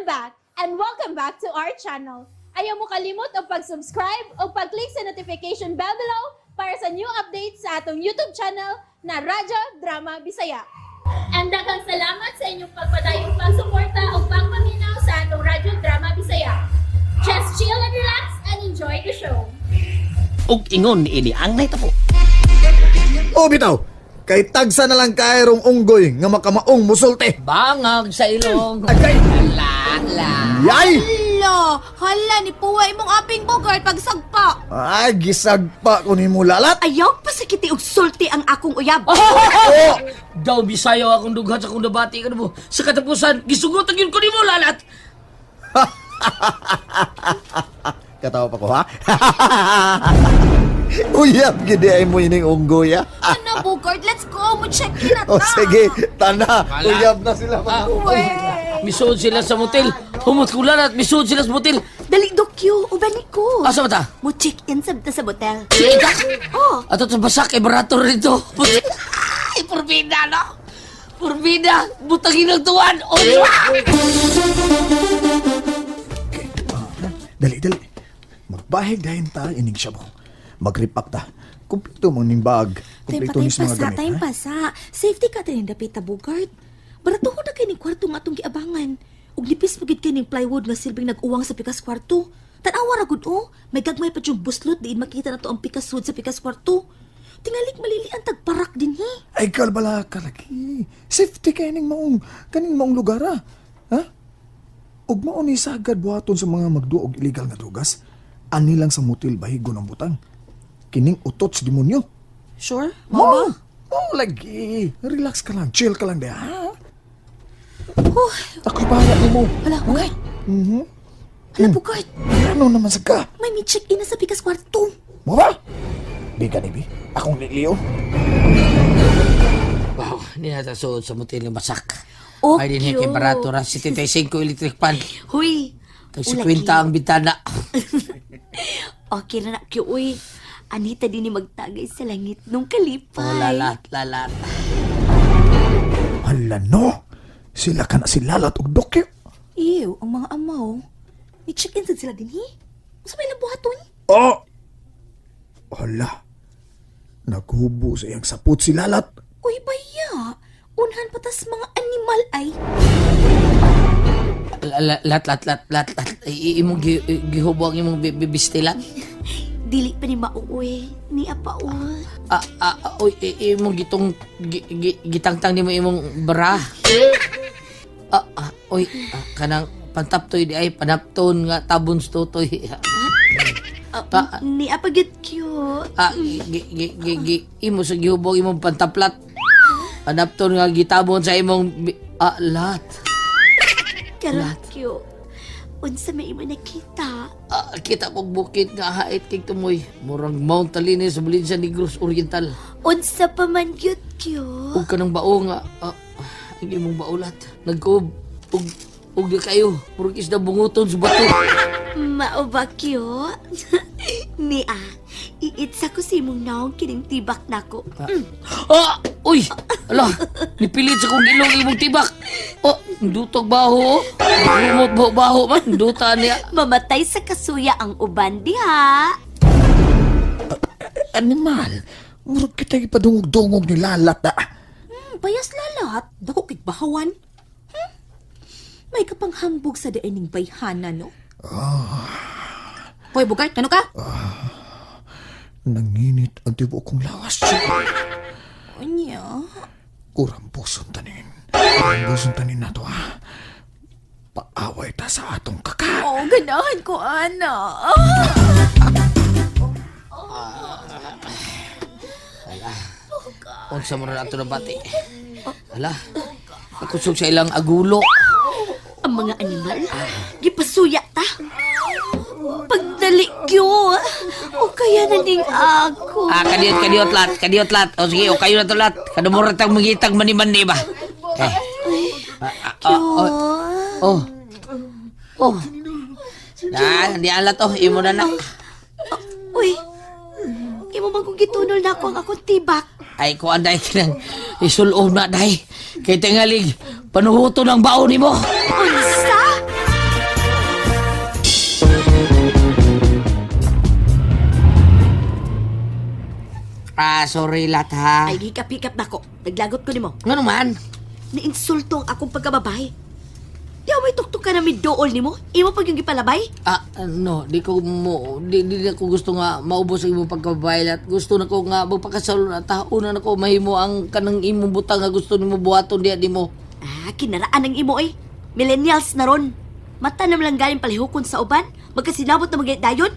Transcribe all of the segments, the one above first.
I'm back and welcome back to our channel. Ayaw mo kalimot og pag-subscribe o pag-click sa notification bell below para sa new updates sa atong YouTube channel na Radyo Drama Bisaya. And daghang salamat sa inyong pagpadayong pagsuporta o pagpaminaw sa atong Radyo Drama Bisaya. Just chill and relax and enjoy the show. Ug ingon niini ang nahitabo. O bitaw, kay tagsa na lang kayrong unggoy nga makamaong musulti. Bangag sa ilong. Agay! La la. Yay! Hala, hala ni puwa imong aping Bogart pagsagpa. Ay, gisagpa ko nimo, Lalat. Ayaw pa sa kiti og sulti ang akong uyab. Oh! Daw Bisayo akong dughan sa akong nabati ka mo. Sa katapusan, gisugot ang yun ko nimo, Lalat. Katawa pa ko, ha? Uyab gid ay mo ining unggoy, ha? Ano, Bogart? Let's go. Mo check in na O ta. sige, tana. Wala. Uyab na sila mga Uwe. Misuod sila sa motel. Humot ko, Lalat, misuod sila sa motel. Dali, Dokyo. Uban ni ko. Asa ba ta? Mo check in sab ta sa motel. Sige ka. Oh, Ato sa basak, eh, barato rito. Ay, purbida, no? Purbida, butangin ang tuwan. O, Okay. Dali, dali. Magbahig dahin ta ining siya mo. Magripak ta. Kumpleto mo ning bag. time pa Kumpleto time ni sa mga pasa, gamit. time Ha? pasa. Safety ka tayo dapita, Bogart. Barato na kay ning kwarto nga atong giabangan. Ug nipis pa gid kay ning plywood nga silbing nag-uwang sa pikas kwarto. Tan-awa ra gud oh, may gagmay pa yung buslot diin makita nato ang pikas hood sa pikas kwarto. Tingalik malili ang tagparak din hi. Ay, kalbala ka lagi. Safety kay ning maong, kaning maong lugar, ha? Ha? Ug mao ni sagad buhaton sa mga magduo og illegal nga drugas. Ani lang sa motel bahigo ng butang. Kining utot sa demonyo. Sure? Mo, mo lagi. Relax ka lang, chill ka lang de, ha? Huh. Ako'y bahala nimo. Hala, Bogart. Hala, Bogart. Ano naman sa ka? May mi-check in na sa pikas kwarto. Mo ba? Di ka ni bi. Akong liliyo. Wow, hindi na suod sa motel ng basak. Oh, Ay, din kay cute. barato ra. 75 electric pan. Huy. Tag Ula, 50 ang bintana. Okay na na, Kyo, uy. Anita din ni magtagay sa langit nung kalipay. Oh, Lalat, Lalat. Hala no. Sila ka na si Lalat og Dokyo. Ew, ang mga amaw. Ni-check in sad sila din, hi? Unsa may buhaton? Oh! Hala. Naghubo sa iyang sapot si Lalat. Uy, baya. Unhan pa tas mga animal ay. Lat, lat, lat, lat, lat. Imong gihubo ang imong bistilan. Dili pa ni mauwi. Ni apa uy. Ah, ah, ah, oy, imong gitong gitangtang nimo imong bra. Ah, ah, oy, ah, kanang pantaptoy di ay panapton nga tabon sa tutoy. Ah, Ah, ni apa gid cute. Ah, gi, gi, gi, gi, imo sa gihubo ang imong pantaplat. Panapton nga gitabon sa imong ah, lat. Karon cute. Unsa may imo nakita? Ah, kita kog bukid nga hait kay tumoy. Murang Mount Talinis sa Valencia Negros Oriental. Unsa pa man gyud cute? Ug kanang bao nga ah, ang imong baulat. Nagkuob ug ug di kayo. Murag isda bunguton sa bato. Mao ba cute? Ni ah, iitsa ko sa imong naong kining tibak nako. Ah! Uy! Ala! Nipilit sa kong ilong imong tibak. Oh, dutog baho. oh. Lumot baho baho man. Duta niya. Mamatay sa kasuya ang uban diha. Animal. Murag kita ipadungog-dungog ni Lalat, ah. Bayas Lalat, dako kig bahawan. May kapanghambog sa daining bayhana, no? Hoy, Bugart, ano ka? Nanginit ang tibuok kong lawas. Anya? Kurang puson tanin. Kurang puson tanin na to, ha? Paaway ta sa atong kaka. Oh, ganahan ko, ana. Unsa mo na ato nabati. Ala. Nakusog sa ilang agulo. Ang mga animal, gipasuya ta. Pagdali kyo. O kaya na ning ako. Ah, kadiyot, kadiyot lat. Kadiyot lat. O sige, o kayo na to lat. Kadumura tang mangitag mani-mani ba? Eh. Ah, ah, Kyo. oh, oh. Oh. Na, hindi alat oh. Imo na na. Uy, imo man kung gitunol na ako ang akong tibak. Ay, kuan dai kinang isulob na dai. Kay tingalig, panuhuto ng baon nimo. Unsa? Ah, sorry lat ha. Ay, hikap-hikap na ko. Naglagot ko nimo. Ngano man? Niinsulto ang akong pagkababae. Di may tuktok ka na midool nimo? Imo pag yung gipalabay? Ah, no, di ko mo di, di, di ko gusto nga maubos ang imong pagkababae. Gusto na ko nga magpakasal na tauna na ko mahimo ang kanang imong butang nga gusto nimo buhaton diha nimo. Ah, kinaraan ang imo eh. Millennials na ron. Mata na lang galing palihukon sa uban. Magkasinabot na mga dayon.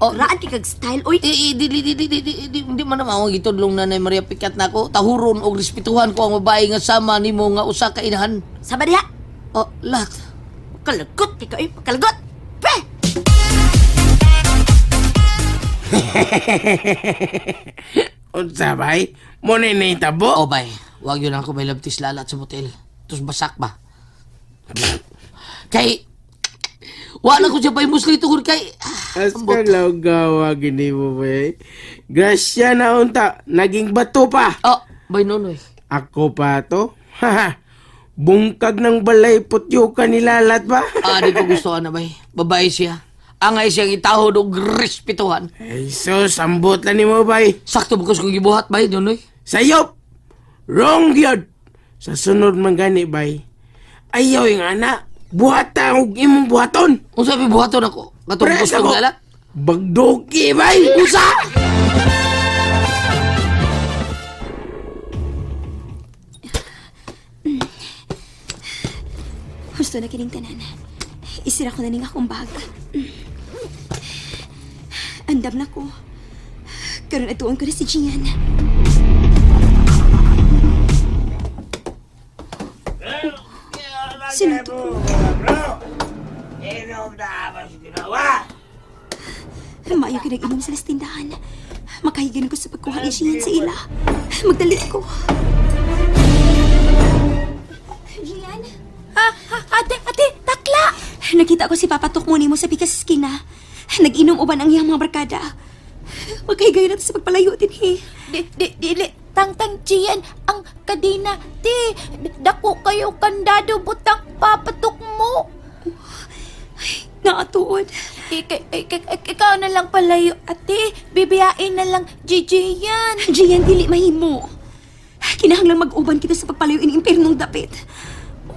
Oh. Raan kay kag style, oy. Eh, eh, di, di, di, di, di, di, di, di man naman ako gitudlong Nanay Maria Pikat na ako. Tahuron og respetuhan ko ang babae nga sama nimo nga usa ka inahan. Sama diha. Oh, lat. Kalagot kay ka, eh. Kalagot. Pe! Unsa bay? Mo na nahitabo? Oh, bay. Wag yun ako may labtis lalat sa motel. Tus basak ba? Kay, wala ko siya bay musli tungod kay, ah, As ka gawa gini mo bay. Grasya na unta, naging bato pa. Oh, bay nonoy. Ako pa to? Haha. Bungkag ng balay putyo ka nilalat ba? Ah, di ko gusto ana bay. Babae siya. Angay siyang itahod og respetuhan. Ay sus, ambot lang nimo bay. Sakto ba kung gibuhat bay nonoy? Sayop! Wrong yun! Sa sunod man gani bay. Ayaw yung ana. Buhata og imong buhaton. Unsa bi buhaton ako? Katong Presa gusto ko. lalat? Bagdoki bay! Usa! Gusto na kining tanan. Isira ko na ning akong bag. Andam na ko. Karon atuon ko na si Gian. Sino to? Maayo ka nag-inom sila sa tindahan. Makahigan ko sa pagkuha ni Gian sa ila. Magdali ko. Gian? Ah, ah, ate, ate, takla! Nakita ko si Papa Tukmuni mo sa pikas eskina. Nag-inom uban ang iyang mga barkada. Magkahigayon natin sa pagpalayo din, he. Di, di, dili, tangtang Gian, ang kadina, ti, dako kayo kandado butang papatok mo. Naatuod. Ikaw na lang palayo, ate. Bibiyain na lang, Gigi yan. Gian, dili mahimo. Kinahanglang mag-uban kita sa pagpalayo ini impernong dapit. Oh,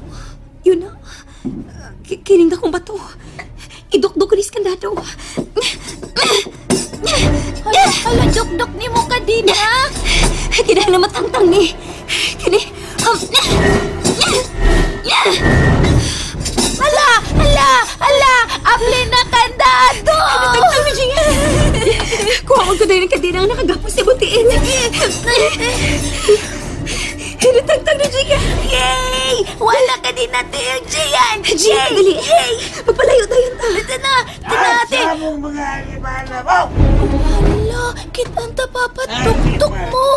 yun na. Kining dakong bato. Idukdok ko ni iskandado. Hala, hala, dukduk ni mo kadina. Kinahanglang matangtang ni. Kini. Hala, hala, hala, apli na kandado. Tagtang ni Gian. Kuha ko dahil ng kadena ang nakagapos sa butiin. Hinatagtag ni Gian. Yay! Wala ka din natin ang Gian. Gian, dali. Magpalayo tayo ta. Ito na, ito na, ate. Hala, kitang ta papatuktok mo.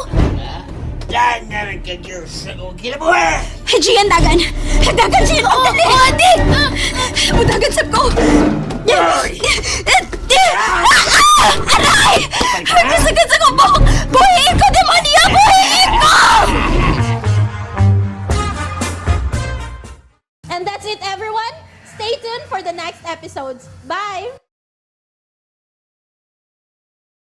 Gian, dagan. Dagan, Gian. Oh, dali. Oh, ate! Mudagan sab ko. Ah! Aray! Nagkasagad sa kubok!